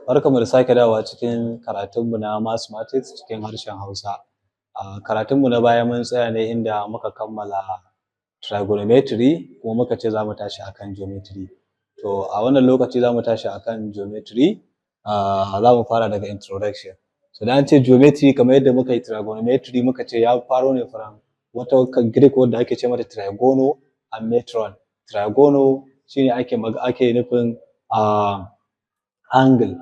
Barkanmu da sake dawowa cikin karatunmu na Mathematics cikin harshen Hausa. A karatunmu na baya mun tsaya ne inda muka kammala trigonometry, kuma muka ce za mu tashi akan geometry. To, a wannan lokaci za mu tashi akan geometry, za mu fara daga introduction. So da an ce geometry, kamar yadda muka yi trigonometry, muka ce ya faro ne from wata Greek word da ake ce mata trigono and metron. Trigono shine ake nufin angle.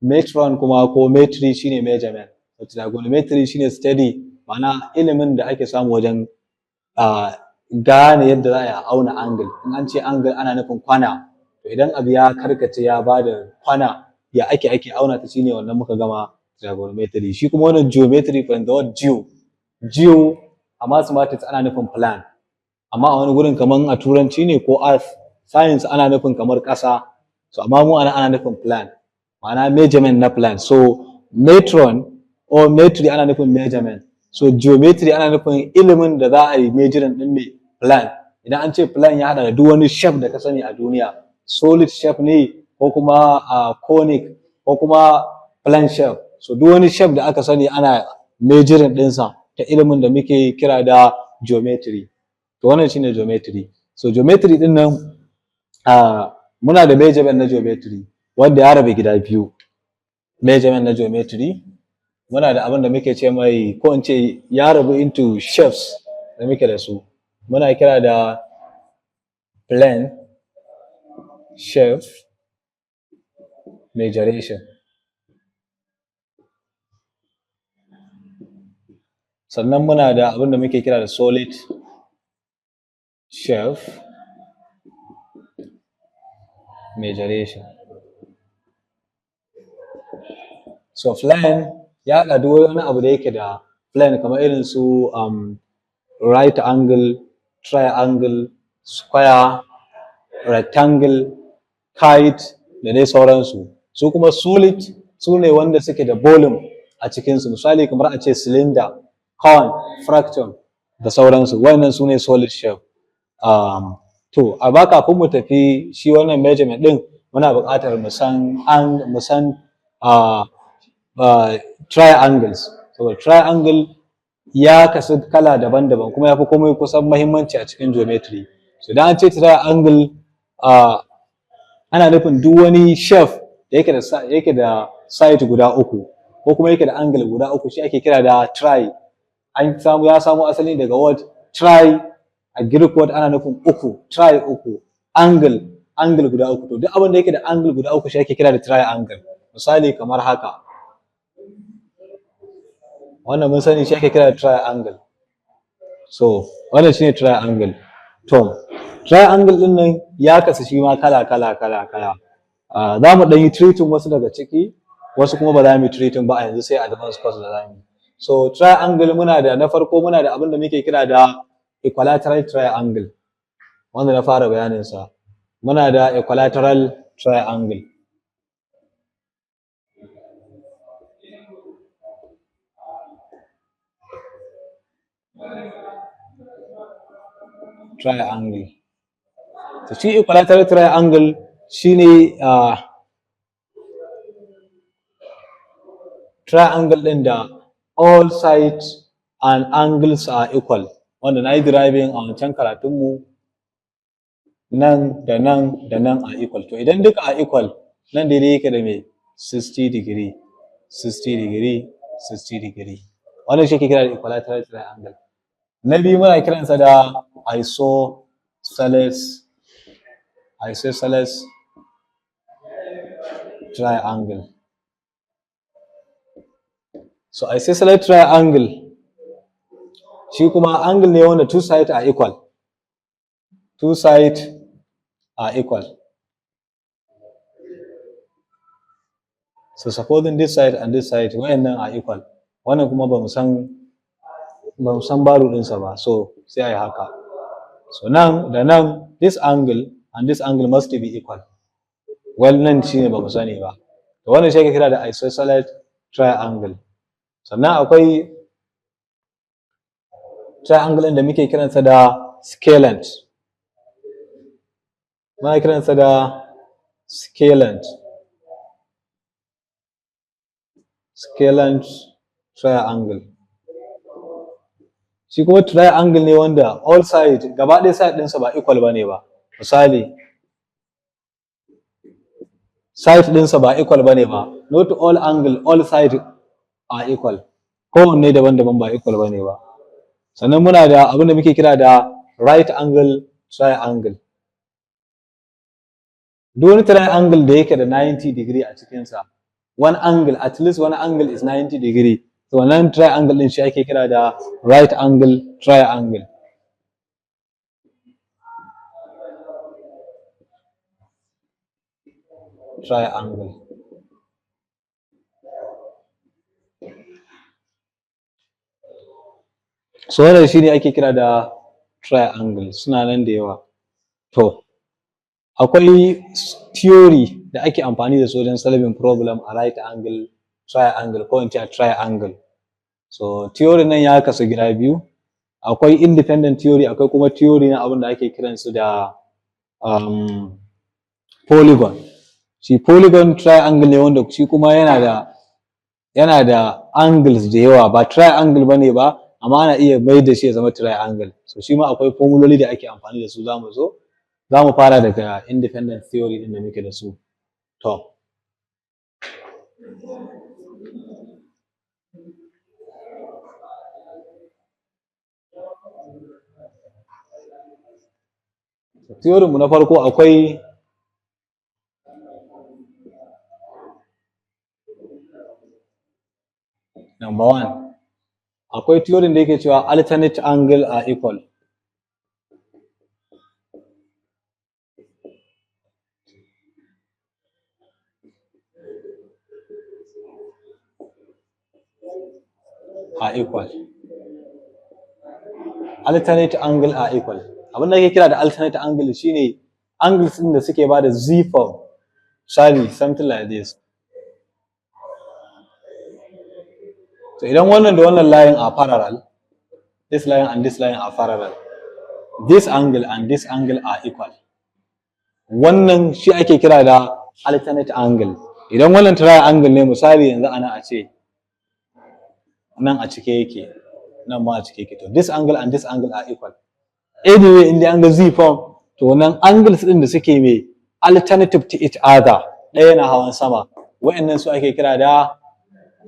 Metron kuma ko metry shine measurement. So trigonometry shine study, ma'ana ilimin da ake samu wajen gane yadda za a yi a auna angle. In an ce angle, ana nufin kwana. To, idan abu ya karkace ya bada kwana, ya ake auna ta? Shine wannan muka gama trigonometry. Shi kuma wannan geometry, from the word geo. Geo a mathematics ana nufin plan. Amma a wani gurin, kamar a Turanci ne ko earth science, ana nufin kamar ƙasa. So amma mu ana nufin plan, ma'ana measurement na plan. So metron or metry ana nufin measurement. So geometry ana nufin ilimin da za a yi measuring ɗin mai plan. Idan an ce plan, ya haɗa da duk wani shape da ka sani a duniya, solid shape ne ko kuma conic ko kuma plane shape. So duk wani shape da aka sani ana measuring ɗinsa ta ilimin da muke kira da geometry. To, wannan shine geometry. So geometry ɗin nan, muna da measurement na geometry wanda ya rabu gida biyu. Measurement na geometry, muna da abin da muke ce mai, ko in ce ya rabu into shapes da muke da su. Muna kira da plane shape mensuration. Sannan muna da abin da muke kira da solid shape mensuration. So plane ya haɗa duk wani abu da yake da plane, kamar irin su right angle, triangle, square, rectangle, kite da dai sauransu. Su kuma solid su ne wanda suke da volume a cikinsu, misali kamar a ce cylinder, cone, frustum da sauransu. Wannan su ne solid shape. To, amma kafin mu tafi shi wannan measurement ɗin, muna buƙatar mu san triangles. Saboda triangle ya kasu kala daban-daban, kuma ya fi komai kusan mahimmanci a cikin geometry. So idan an ce triangle, ana nufin duk wani shape da yake da side guda uku ko kuma yake da angle guda uku, shi ake kira da tri. An samu ya samo asali daga word tri, a Greek word, ana nufin uku, tri uku, angle, angle guda uku. To, duk abin da yake da angle guda uku shi ake kira da triangle. Misali kamar haka. Wannan mun sani, shi ake kira da triangle. So wannan shine triangle. To, triangle ɗin nan ya kasu shi ma kala kala kala kala. Za mu ɗan yi treating wasu daga ciki, wasu kuma ba za mu yi treating ba a yanzu, sai advanced course da za mu yi. So triangle, muna da na farko, muna da abin da muke kira da equilateral triangle, wanda na fara bayanin sa. Muna da equilateral triangle. Triangle. To, shi equilateral triangle shine triangle ɗin da all sides and angles are equal, wanda na yi deriving a wancan karatunmu, nan da nan da nan are equal. To, idan duka are equal, nan daidai yake da me? 60 degree, 60 degree, 60 degree. Wannan shi ake kira da equilateral triangle. Na biyu, muna kiransa da isosceles triangle. So isosceles triangle shi kuma angle ne wanda two sides are equal. Two sides are equal. So supposing this side and this side, wayannan are equal. Wannan kuma ba mu san value ɗinsa ba, so sai a yi haka. So nan da nan, this angle and this angle must be equal. Well, nan shine ba mu sani ba. To, wannan shi ake kira da isosceles triangle. Sannan akwai triangle ɗin da muke kiransa da scalene. Muna kiransa da scalene. Scalene triangle shi kuma triangle ne wanda all side, gaba ɗaya side ɗinsa ba equal ba ne ba. Misali, side ɗinsa ba equal ba ne ba. Not all angle, all side are equal. Kowanne daban-daban, ba equal ba ne ba. Sannan muna da abin da muke kira da right angle triangle. Duk wani triangle da yake da 90 degree a cikinsa, one angle, at least one angle is 90 degree, to wannan triangle din shi ake kira da right angle triangle. Triangle. So wannan shine ake kira da triangle. Suna nan da yawa. To, akwai theory da ake amfani da su wajen solving problem a right angle triangle, ko in ce a triangle. So theory nan ya kasu gida biyu: akwai independent theory, akwai kuma theory na abin da ake kiransu da polygon. Shi polygon triangle ne wanda shi kuma yana da angles da yawa, ba triangle bane ba, amma ana iya mai da shi ya zama triangle. So shi ma akwai formuloli da ake amfani da su. Za mu zo za mu fara daga independent theory din da muke da su. To, theory mu na farko, akwai number one, akwai theory da yake cewa alternate angle are equal. Are equal. Alternate angle are equal. Abin da ake kira da alternate angle shine angles din da suke bada Z form. Misali, something like this. So idan wannan da wannan line are parallel, this line and this line are parallel, this angle and this angle are equal. Wannan shi ake kira da alternate angle. Idan wannan triangle ne, misali yanzu ana a ce nan a cike yake, nan ma a cike yake, to this angle and this angle are equal. Anyway, in dai an ga Z form, to wannan angles din da suke mai alternative to each other, ɗaya na hawan sama, wa'annan su ake kira da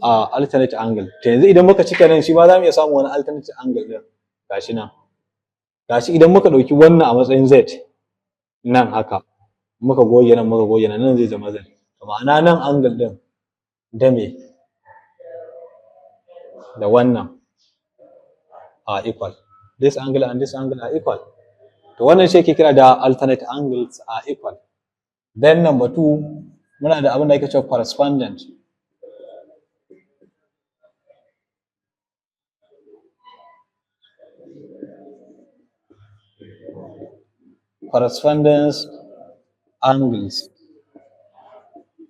alternate angle. To yanzu idan muka cike nan, shi ma za mu iya samun wani alternate angle din. Gashi nan, gashi idan muka ɗauki wannan a matsayin Z nan haka, muka goge nan, muka goge nan, nan zai zama Z. To ma'ana nan angle din da me da wannan are equal. This angle and this angle are equal. To wannan shi ake kira da alternate angles are equal. Then number two, muna da abin da ake cewa correspondence angles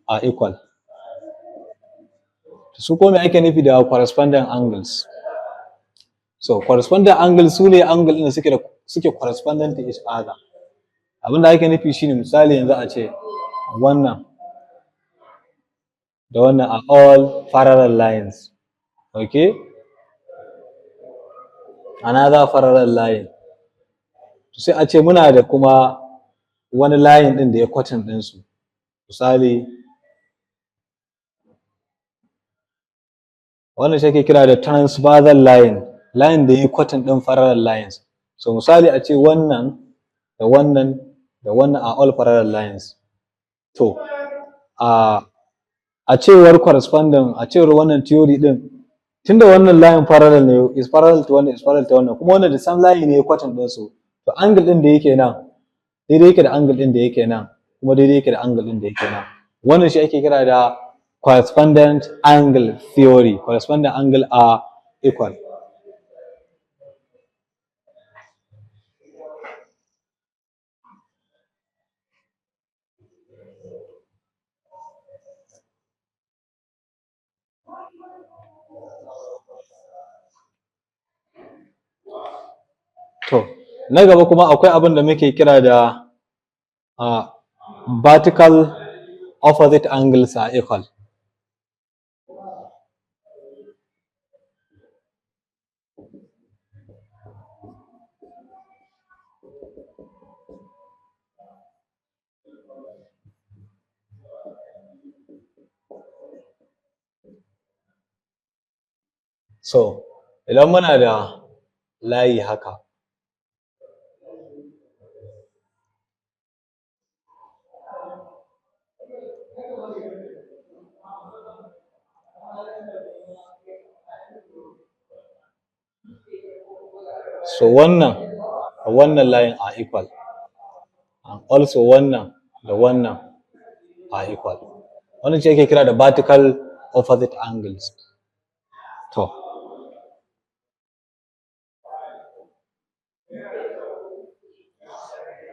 are equal. Su ko me ake nufi da corresponding angles? So corresponding angles su ne angle ɗin da suke corresponding to each other. Abin da ake nufi shine, misali yanzu a ce wannan da wannan are all parallel lines, okay? Another parallel line. Sai a ce muna da kuma wani line ɗin da ya cutting ɗinsu. Misali, wannan shi ake kira da transversal line, line da ya cutting ɗin parallel lines. So misali a ce wannan da wannan da wannan are all parallel lines. To a cewar corresponding, a cewar wannan theory din, tunda wannan line parallel ne, is parallel to wannan, is parallel to wannan, kuma wannan the same line ne cutting din su, to angle din da yake nan daidai yake da angle din da yake nan, kuma daidai yake da angle din da yake nan. Wannan shi ake kira da correspondent angle theory. Correspondent angle are equal. To, na gaba kuma akwai abin da muke kira da vertical opposite angles are equal. So idan muna da layi haka, so wannan da wannan layin are equal, and also wannan da wannan are equal. Wannan shi ake kira da vertical opposite angles. To,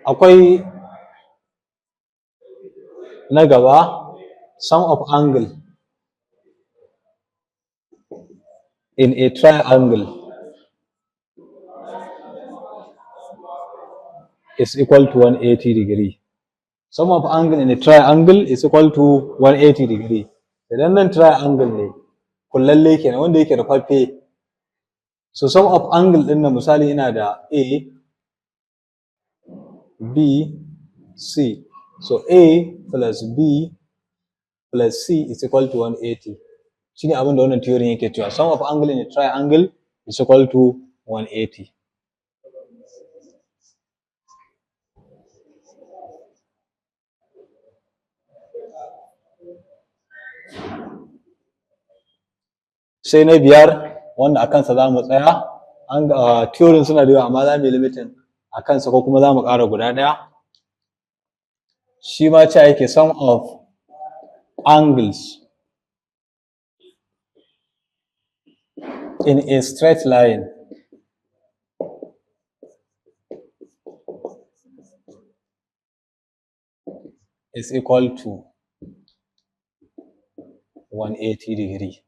akwai na gaba, sum of angle in a triangle is equal to 180 degree. Sum of angle in a triangle is equal to 180 degree. Idan nan triangle ne kullalle kenan, wanda yake rufaffe, so sum of angle din nan, misali ina da A, B, C, so A plus B plus C is equal to 180. Shine abin da wannan theory yake cewa, sum of angle in a triangle is equal to 180. Sai na biyar, wanda a kansa za mu tsaya. An theory suna da yawa, amma za mu yi limiting a kansa, ko kuma za mu ƙara guda ɗaya. Shi ma cewa yake sum of angles in a straight line is equal to 180 degree.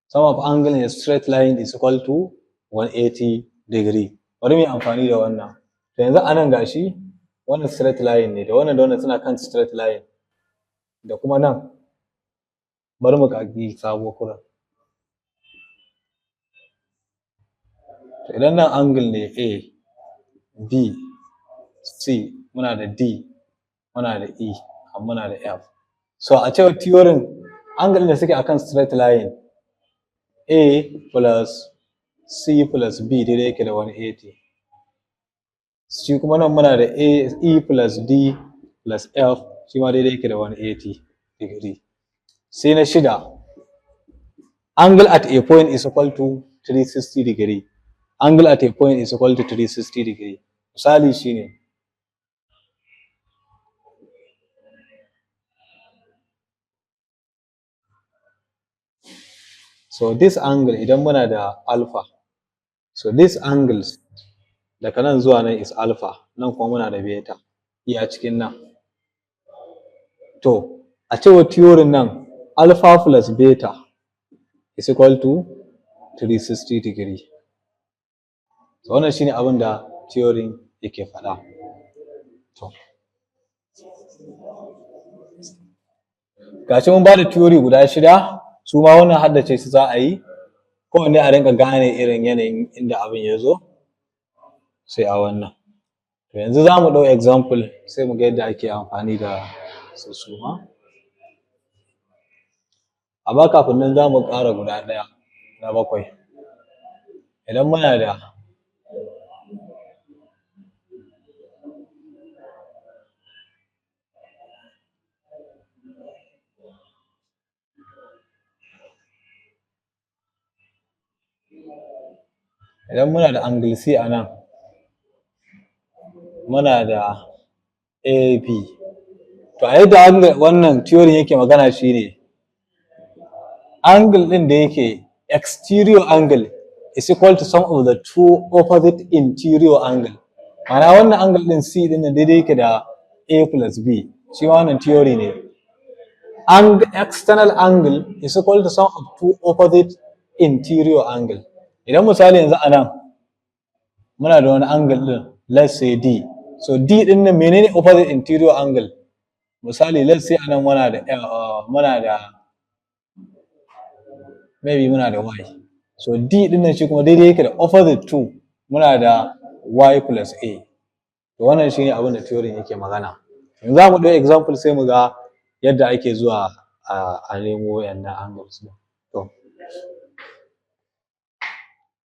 Sum of angle in a straight line is equal to 180 degree. Bari mu yi amfani da wannan. To, yanzu a nan gashi wannan straight line ne, da wannan da wannan suna kan straight line, da kuma nan. Bari mu ƙagi sabo kuran. To, idan nan angle ne A, B, C, muna da D, muna da E, muna da F. So a cewar theory, angle da suke akan straight line, A plus C plus B daidai yake da 180. Shi kuma nan muna da A, E plus D plus F, shi ma daidai yake da 180 degree. Sai na shida, angle at a point is equal to 360 degree. Angle at a point is equal to 360 degree. Misali shine so this angle, idan muna da alpha, so this angles daga nan zuwa nan is alpha, nan kuma muna da beta iya cikin nan. To, a cewar theory nan, alpha plus beta is equal to 360 degree. So wannan shine abin da theory yake faɗa. To, gashi mun bada theory guda shida. Su ma wannan haddace su za a yi, kowanne a rinka gane irin yanayin inda abin ya zo. Sai a wannan. To, yanzu za mu ɗau example, sai mu ga yadda ake amfani da su su ma. Amma kafin nan za mu ƙara guda ɗaya, na bakwai. Idan muna da angle C a nan, muna da AB. To, a yadda angle wannan theory yake magana shine angle ɗin da yake exterior angle is equal to sum of the two opposite interior angle. Ma'ana wannan angle ɗin C ɗin nan daidai yake da A plus B. Shi ma wannan theory ne. External angle is equal to sum of two opposite interior angle. Idan misali yanzu a nan muna da wani angle ɗin, let's say D. So D ɗin nan, menene opposite interior angle? Misali, let's say a nan muna da maybe muna da Y. So D ɗin nan shi kuma daidai yake da opposite to muna da Y plus A. To, wannan shine abin da theory yake magana. Yanzu za mu ɗau example, sai mu ga yadda ake zuwa a nemo wayannan angles ɗin.